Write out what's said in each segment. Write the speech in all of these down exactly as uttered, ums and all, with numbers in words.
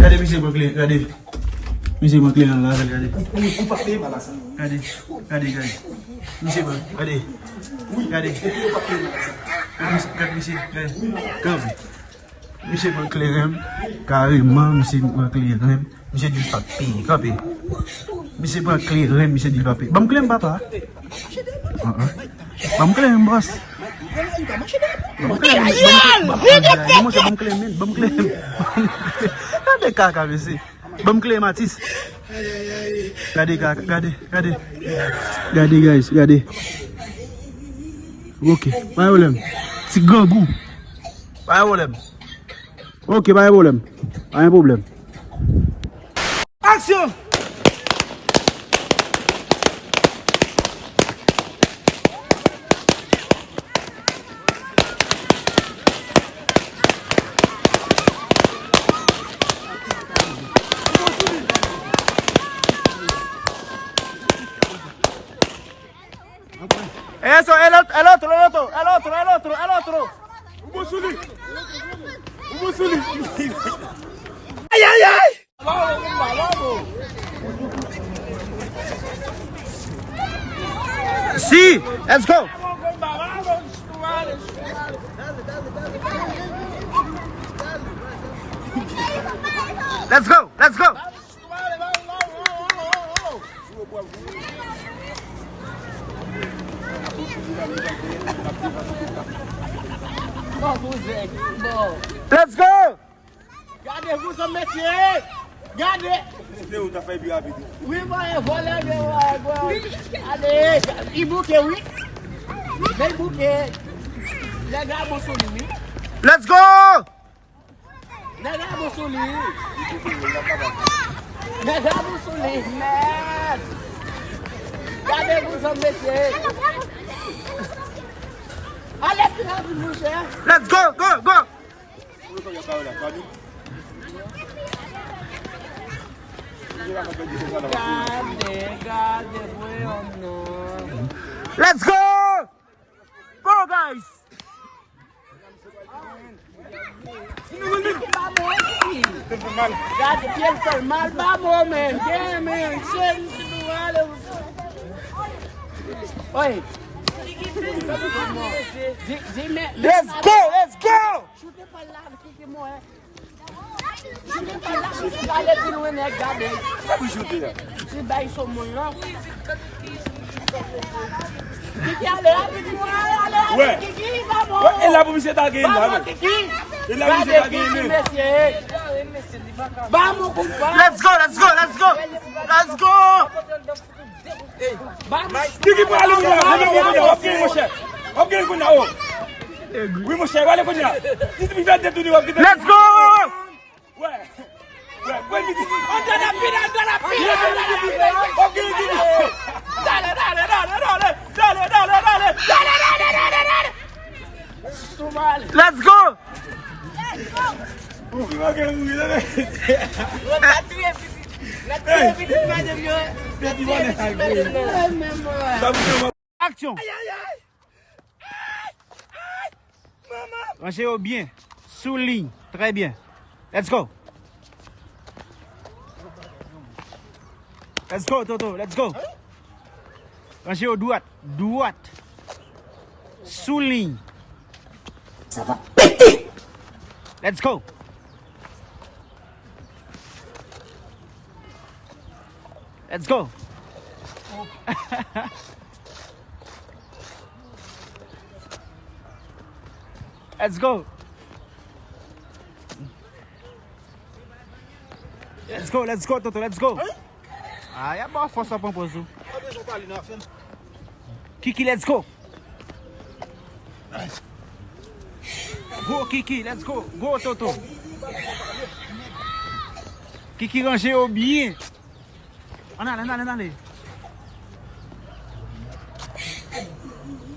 Gade misye pran kleren, gade. Misye pran kleren an lavel, gade. Ou, ou pa peye mal a sa. Gade, gade, gade. Misye pran, gade. Gade. Epi ou pa peye mal a sa. Gade misye, gade misye, gade. Kanpe. Misye pran kleren, kareman, misye pran kleren. Misye di l p ap peye, kanpe. Misye pran kleren, misye di l p ap peye. Ban m kleren, papa. An, an. Ban m kleren, bòs. Ban m kleren, ban m, ban m, ban m, monchè, ban m kleren, men, ban m kleren. Gade kaka, mesye. Ban m kleren, Matis. Gade kaka, gade, gade. Gade, guys, gade. Ok, pa gen pwoblèm. Ti grangou. Pa gen pwoblèm. Ok, pa gen pwoblèm. Pa gen pwoblèm. Aksyon! Eso, el ot-, el otro, el otro, el otro, el otro, el otro. Un bon sou li. Un bon sou li. Ay, ay, ay! Si, let's go. Let's go, let's go. Let's go! Gade vouzan, mesye! Gade! Se ou ta fè pi rapid. Wi, mwen, vòlè, men, mwen. Gade, li bouke, wi. Men li bouke. Nèg la bon sou li, wi. Let's go! Nèg la bon sou li. Nèg la bon sou li, mèd. Gade vouzan, mesye. Ale pi rapid, monchè. Let's go, go, go! Gade, gade, voyons non. Let's go! Go, guys! Gade, pye l fè l mal, ba mo, men. Gen, men. Cheri, si nou ale, ou... Oye. Di, di, men, men... Let's go, let's go! Choute pa la, Kiki, mwen. Gade pi lwen, nèg, gade. Sa pou joute a? Ti bay sou moun nan. Kiki, ale, ale, ale, ale, ale, Kiki, vamos. Wè, e la pou misye ta genyen la, wè. Kiki. E la pou misye ta genyen, mesye. Vamos, compadre. Let's go, let's go, let's go. Let's go. Kiki pou ale kounye a, kounye a, kounye a, w ap genyen, monchè. W ap genyen kounye a, o. Wi, monchè, w ale kounye a. Si ti fi fè detounen, w ap genyen. Let's go! Wè. Wè, wè, Kiki. Antre rapid, antre rapid, antre rapid. W ap genyen, Kiki. Dale, dale, dale, dale. Dale, dale, dale. Dale, dale, dale, dale. Let's go! Ou fi manke mouri, tande. Yo, n a touye pitit. N a touye pitit madanm yo. N a touye pitit madanm yo. Aksyon! Ay, ay, ay! Ay, ay, manman! Ranje yo byen. Sou liy. Trè byen. Let's go! Let's go, Toto. Let's go. Ranje yo dwat. Dwat. Sou liy. Sa va pete. Let's go. Let's go. Let's go. Let's go, let's go, Toto, let's go. Ay, a ba w fòs w ap pran pòz ou. Kiki, let's go. Go, Kiki, let's go. Go, Toto. Kiki, ranje yo byen. Ann ale, ann ale, ann ale.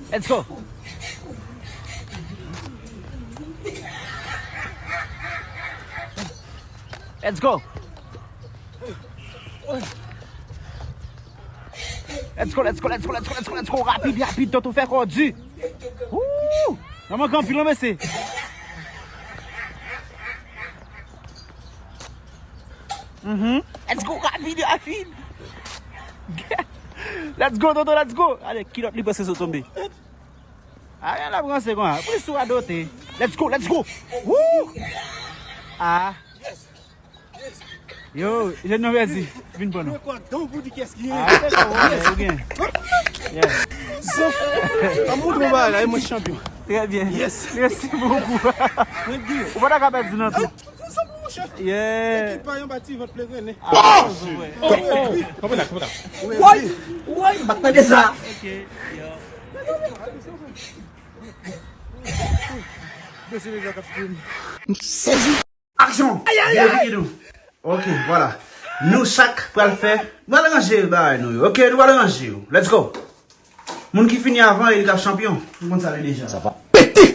Let's go. Let's go. Let's go, let's go, let's go, let's go, let's go, let's go. Rapid, rapid, Toto, fè kò di. Woo! Nan manke anpil, non, mesye. Mhm. Let's go, rapid, rapid. Let's go, Toto, let's go. Ale, kilòt li prèske sot tonbe. Ayen l ap ranse konsa. Pou li sou radote. Let's go, let's go. Woo! Ah. Yo, jèn nan pèdi. Vin pran nou. Mwen kwè dan pou di kiyès ki Ah, gen. Ou gen. Yeah. An moutre yon bagay la, e mwen chanpyon. Très bien. Yes. Merci beaucoup. Mwen di. Ou pa ta ka pèdi nan tou. Sa pou mouche. Yeah. Ekip pa yon bati vant ple grennen. Ah, oh, oh, oh. Kanpe la, kanpe la. Woy, woy, m pa tande sa. Ok, yo. Mesye, mesye, kapten. M sezi. Aksyon! Ay, ay, ay! Byen, byen, byen. Ok, vwala. Nou chak pral fè. Nou pral ranje bagay nou yo. Ok, nou pral ranje yo. Let's go. Moun ki fini avan, e li k ap chanpyon. Nou konn sa deja. Sa va pete!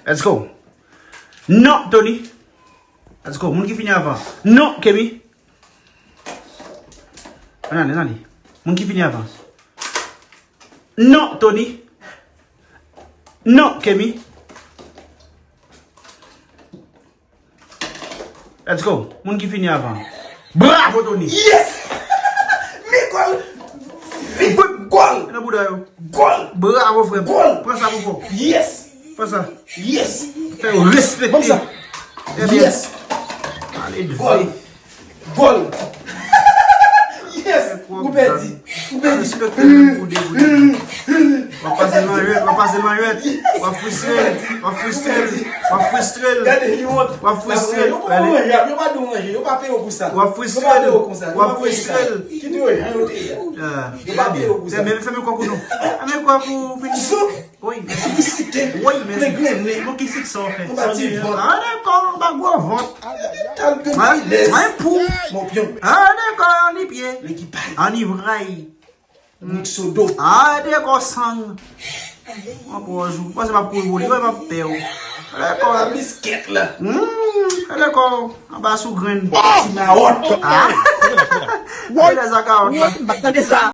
Let's go. Non, Tony. Let's go. Moun ki fini avan. Non, Kemi. Ann ale, ann ale. Moun ki fini avan. Non, Tony. Non, Kemi. Let's go. Moun ki fini avan. Bravo, Tony. Yes! Men gòl! Vit! Gòl! Nan bouda yo. Gòl! Bravo, frè m. Gòl! Pran sa pou fò. Yes! Pran sa. Yes! Fè yo respekte. Ban m sa. Très bien. Yes! Ale, gòl! Gòl! Yes! Ou pèdi! Ou pèdi! Respekte menm pou de, pou de. W ap pase nan jwèt, w ap pase nan jwèt. W ap fristre l, w ap fristre l, w ap fristre l. Gade, li wont. W ap fristre l. Yo pa di w manje, yo pa di w manje, yo pa peye w pou sa. W ap fristre l, w ap fristre l. Kite yo jan yo te ye a. Ah, yo pa peye w pou sa. Fèmen, fèmen kòk ou non. Fèmen kòk ou fini. Wi, men. Wi, men. Ple grennen. Bon, ki siksè w fè? Yon bati vant. Ah, dakò, yon ba gwo vant. Tal gen kilès. Mwen pou. Mon pyon. Ah, dakò, anni pye. Lekipay. Anni vray. Mixodo. Ah, dakò, sang. Mwen pwòj ou. Panse m ap kouri pou li, wè m ap pè w. Dakò. Biskèt la. Hmm, dakò. Anba sou grenn. Ti mawòt. Ah. Woy, lè sa kawòt la. Woy, m pa tande sa.